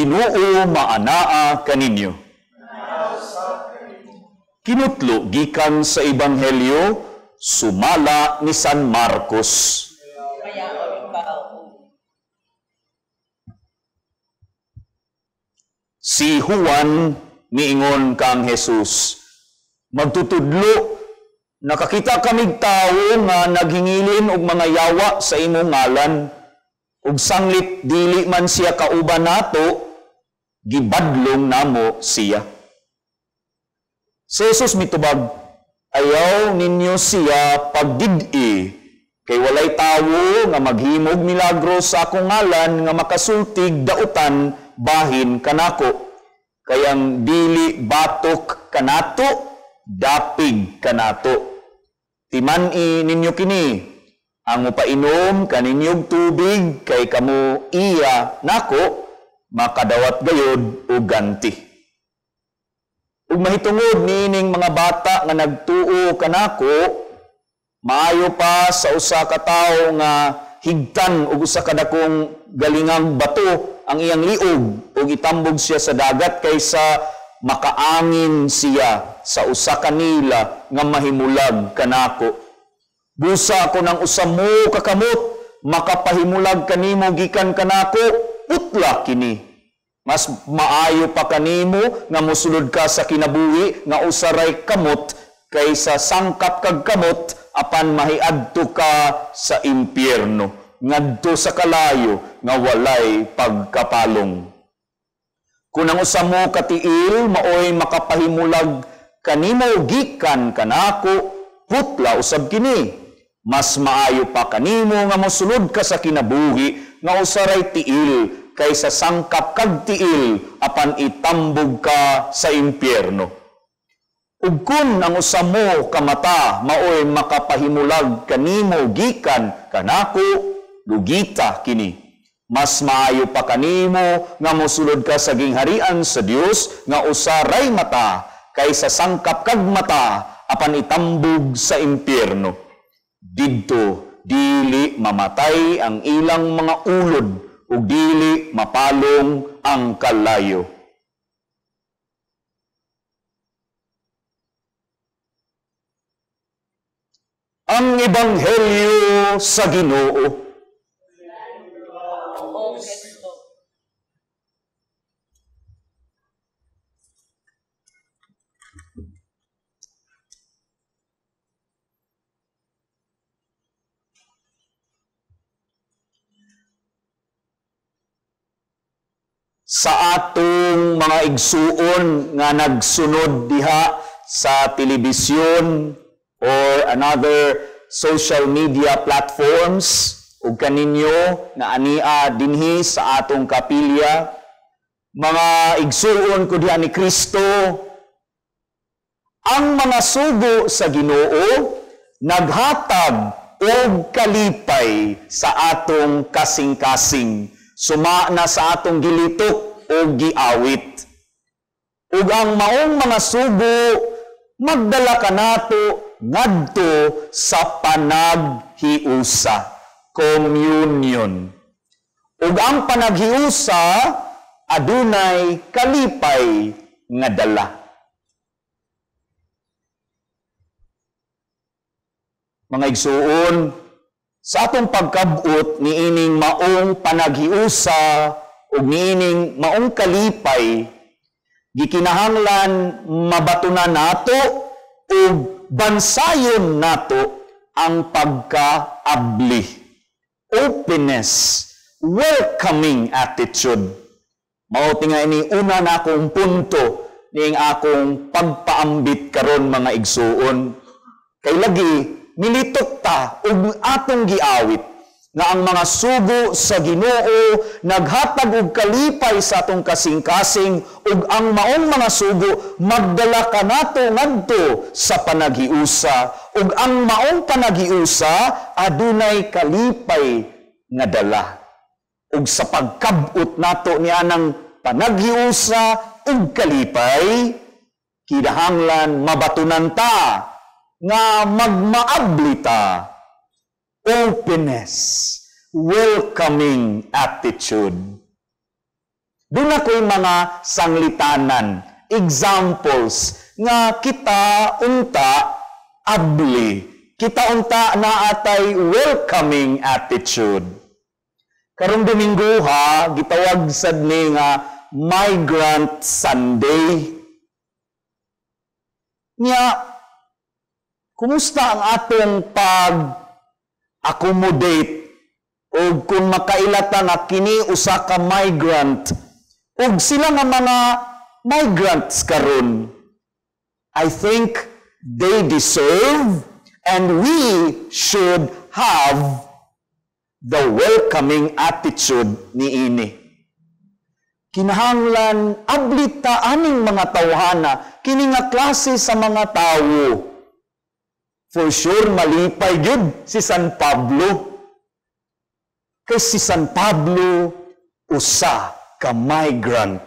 Ginoo maanaa kaninyo. Kinutlo gikan sa Ebanghelyo sumala ni San Marcos. Si Juan niingon kang Jesus, magtutudlo, nakakita kamig tawo nga naghingilin og mga yawa sa imong ngalan, ug sanglit dili man siya kauban nato, gibadlong namo siya. Si Jesus mitubag, ayaw ninyo siya pagdid-i, kay walay tawo nga maghimog milagro sa akong ngalan nga makasultig dautan bahin kanako. Kay ang dili batok kanato, dapig kanato. Timan-i ninyo kini, ang mupainom kaninyog tubig kay kamo iya nako, makadawat gayod og ganti. Ug mahitungod niining mga bata nga nagtuo kanako, maayo pa sa usa ka tawo nga higtan og usa ka dakong galingang bato ang iyang liog ug itambog siya sa dagat kaysa makaangin siya sa usa kanila nga mahimulag kanako. Busa ako ng usa mo kakamot, makapahimulag kanimo gikan kanako, putla kini. Mas maayo pa kanimo nga mosulod ka sa kinabuhi nga usaray kamot kaysa sangkap kag kamot apan mahiadto ka sa impyerno ngadto sa kalayo nga walay pagkapalong. Kun ang usa mo katiil maoy makapahimulag kanimo gikan kanako, putla usab kini. Mas maayo pa kanimo nga mosulod ka sa kinabuhi nga usaray tiil kaysa sangkap kag tiil apan itambog ka sa impyerno. Ug kun ang usa mo ka mata maoy makapahimulag kanimo gikan kanako, lugita kini. Mas maayo pa kanimo nga mosulod ka sa gingharian sa Dios nga usaray mata kaysa sangkap kag mata apan itambog sa impyerno. Didto dili mamatay ang ilang mga ulod ug dili mapalong ang kalayo. Ang Ebanghelyo sa Ginoo. Sa atong mga igsuon nga nagsunod diha sa telebisyon or another social media platforms ug kaninyo nga ania dinhi sa atong kapilya, mga igsuon ko diha ni Kristo, ang mga sugo sa Ginoo naghatag og kalipay sa atong kasing-kasing, suma na sa atong gilitok o giawit. Ug ang maong mga sugo magdala kanato ngadto sa panaghiusa, communion. Ug ang panaghiusa adunay kalipay nga dala. Mga igsuon, sa atong pagkabot niining maong panaghiusa ug niining maong kalipay, gikinahanglan mabatunan nato ug bansayon nato ang pagkaabli, openness, welcoming attitude. Mao tinga ini una na akong punto ning akong pagpaambit karon mga igsuon. Kay lagi nilitok ta ug atong giawit nga ang mga sugo sa Ginoo naghatag og kalipay sa atong kasing-kasing ug ang maong mga sugo magdala kanato ngadto sa panaghiusa ug ang maong panaghiusa adunay kalipay nga dala. Ug sa pagkab-ot nato nianang panaghiusa ug kalipay, kinahanglan mabatunan ta nga magmaabli ta, openness, welcoming attitude. Duna ko'y mga sanglitanan, examples, nga kita unta abli, kita unta naatay welcoming attitude. Karong Domingo ha, gitawag sad ni nga Migrant Sunday. Nya, kumusta ang atong pag-accommodate o kung makailata nga kini usa ka migrant ug sila nga mga migrants karon? I think they deserve and we should have the welcoming attitude niini. Kinahanglan abli ta aning mga tawhana, kini nga klase sa mga tawo. For sure malipay gyud si San Pablo. Kay si San Pablo usa ka migrant.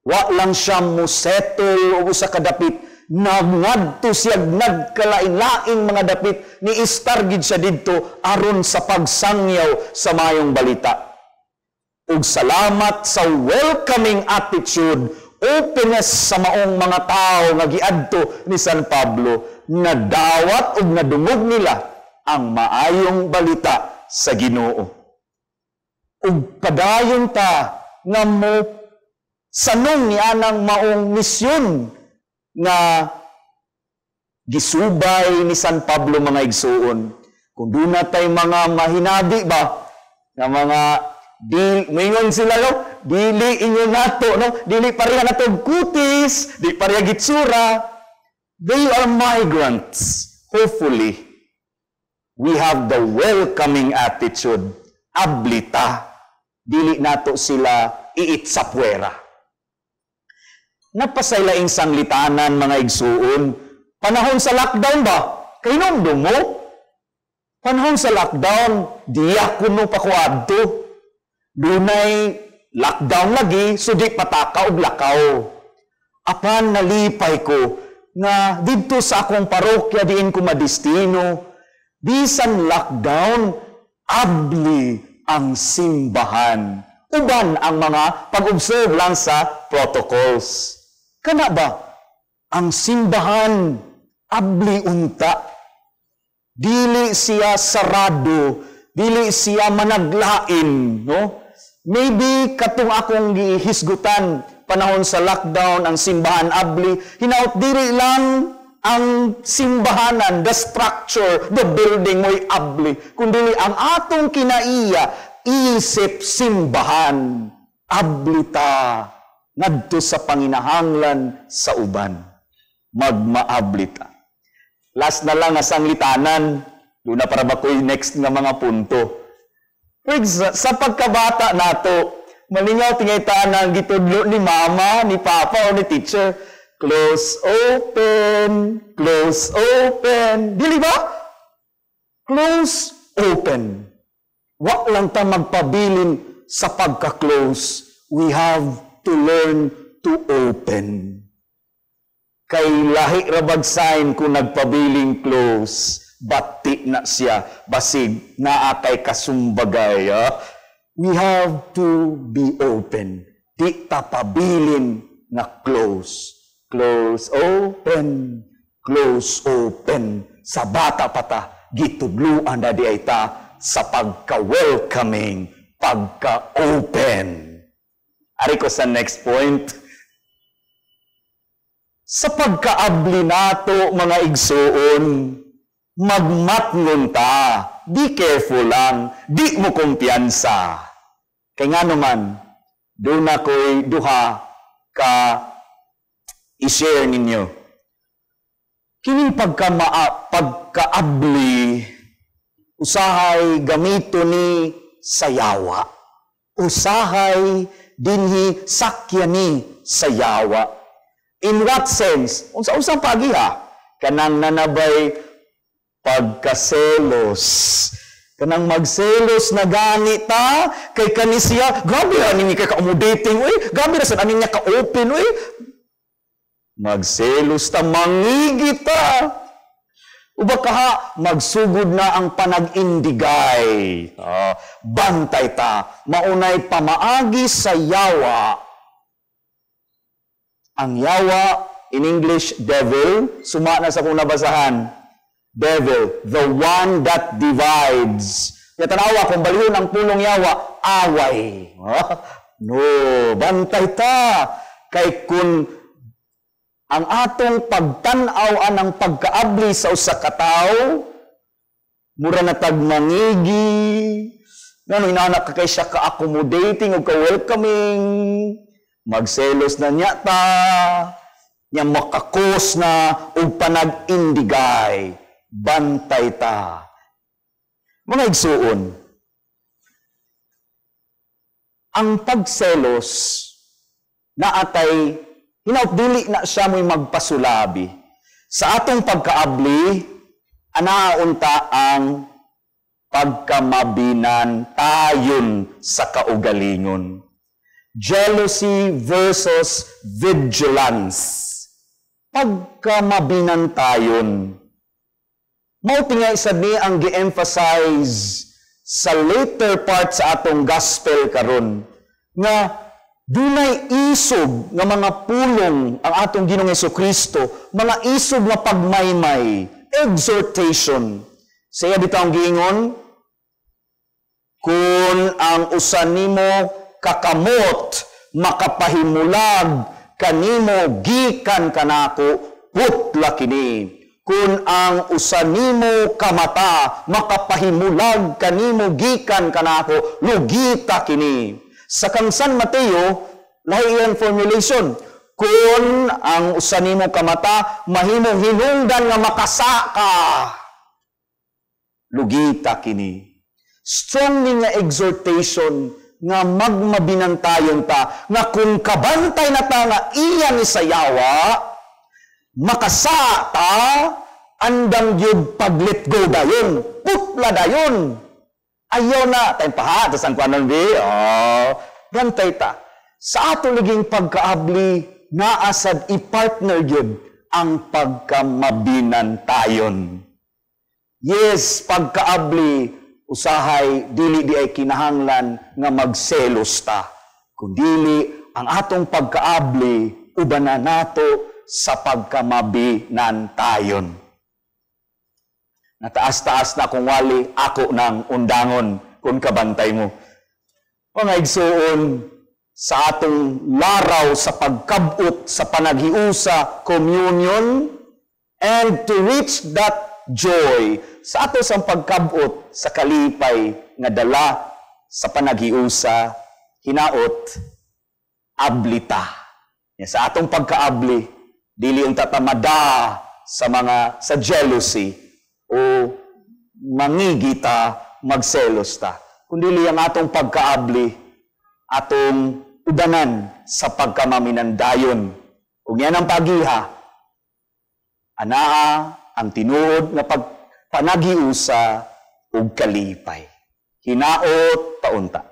Wa lang siya mo settle og usa ka dapit, nangadto siya nagkalain-laing mga dapit, ni istar gid siya didto aron sa pagsangyaw sa mayong balita. Ug salamat sa welcoming attitude, openness sa maong mga tao nga giadto ni San Pablo, nadawat ug nadungog nila ang maayong balita sa Ginoo. Ug padayon ta nga mo sanong ni anang maong misyon nga gisubay ni San Pablo, mga igsuon. Kung duna tay mga mahinabi ba nga mga di moingon sila, no, dili ingon nato, no, dili pareha nato kutis, di pareha gitsura, they are migrants. Hopefully we have the welcoming attitude. Ablita, dili nato sila iit sa puwera. Napasaylaing sanglitanan, mga igsuon, panahon sa lockdown ba? Kahinomdom mo? Panahon sa lockdown, diya kuno pa ko adto. Dunay lockdown lagi, so di pataka og lakaw. Apan nalipay ko nga didto sa akong parokya diin ko madestino, bisan lockdown, abli ang simbahan. Uban ang mga pag-observe lang sa protocols. Kana ba? Ang simbahan, abli unta. Dili siya sarado, dili siya managlain, no? Maybe katong akong gihisgutan panahon sa lockdown ang simbahan abli, hinaut diri lang ang simbahanan, the structure, the building mo'y abli, kundi ang atong kinaiya isip simbahan, abli ta ngadto sa panginahanglan sa uban. Magmaabli ta. Last na lang nga sanglitanan, duna para ba ko'y next nga mga punto. Sa pagkabata nato, malingaw tingay ta ang gitudlo ni mama, ni papa, o ni teacher. Close, open, close, open. Dili ba? Close, open. Wa lang ta magpabilin sa pagka-close. We have to learn to open. Kay lahi rabag sign kung nagpabiling close, bati na siya, basig naa kay kasumbagay. Ah. We have to be open. Di ta pabilin na close. Close, open, close, open. Sa bata pa ta, gitudluan na di ay ta sa pagka-welcoming, pagka-open. Ari ko sa next point. Sa pagkaabli nato, mga igsuon, magmatngon ta. Be careful lang, di mo kumpiyansa. Kay nga naman, duna ko'y duha ka i-share ninyo. Kining pagkaabli, usahay gamito ni sayawa. Usahay dinhi sakya ni sayawa. In what sense? Unsa-unsang pagiha? Kanang nanabay pagkaselos. Kanang magselos na gani ta kay kani siya, grabe ra ni kay ka-accommodating uy, grabe ra sad ani niya ka-open uy. Magselos ta, mangigi ta. Uba kaha, magsugod na ang panag-indigay. Bantay ta, maunay pamaagi sa yawa. Ang yawa, in English, devil, suma na sa kung nabasahan. Devil, the one that divides. Kaya tanawa, kung balihon ang pulong yawa, away. No, bantay ta. Kay kung ang atong pagtan-aw anang pagkaabli sa usa ka tawo, mura na tag mangigi, ngano inana ka kay siya ka-accommodating o ka-welcoming, magselos na niya ta, nya makakos na og panag-indigay, bantay ta. Mga igsuon, ang pagselos naatay hinaut dili na siya mo'y magpasulabi. Sa atong pagkaabli, anaa unta ang pagkamabinan tayon sa kaugalingon. Jealousy versus vigilance. Pagkamabinan tayon. Mao tinga sad ni ang gi-emphasize sa later part sa atong gospel karon nga dunay isog nga mga pulong ang atong Ginoong Hesukristo, mga isog nga pagmaymay, exhortation. Sa iya bitawng giingon, kung ang usa nimo kakamot makapahimulag kanimo gikan kanako, putla kini. Kung ang usa nimo kamata makapahimulag kanimo gikan kanako, lugita kini. Sa kang San Mateo, lahi iyang formulation. Kung ang usa nimo kamata mahimong hinungdan nga makasaka, lugita kini. Strong ni nga exhortation nga magmabinantayon ta, nga kung kabantay na ta nga iya ni sayawa, makasa ta, andang gyud pag-let go dayon, putla dayon. Ayaw na, tayong paha, tas ang kwanon bi, oh, gantay ta. Sa ato liging pagkaabli, naasad i-partner gyud ang pagkamabinantayon. Yes, pagkaabli, usahay, dili di ay kinahanglan nga magselos ta. Kundili, ang atong pagkaabli, uban na nato sa pagkamabinantayon. Nataas-taas na kung wali, ako nang undangon kung kabantay mo. Mga igsuon, sa atong laraw sa pagkabot sa panaghiusa, communion, and to reach that joy, sa ato sa pagkabot sa kalipay nga dala sa panaghiusa, hinaot, ablita. Sa atong pagkaabli, dili ang tatamada sa mga sa jealousy o mangigita, magselos ta. Kundi ang atong pagkaabli, atong ubanan sa pagkamaminandayon. Ug yan ang pagiha, anaa ang tinuod nga pagpanagiusa ug kalipay. Hinaot paunta.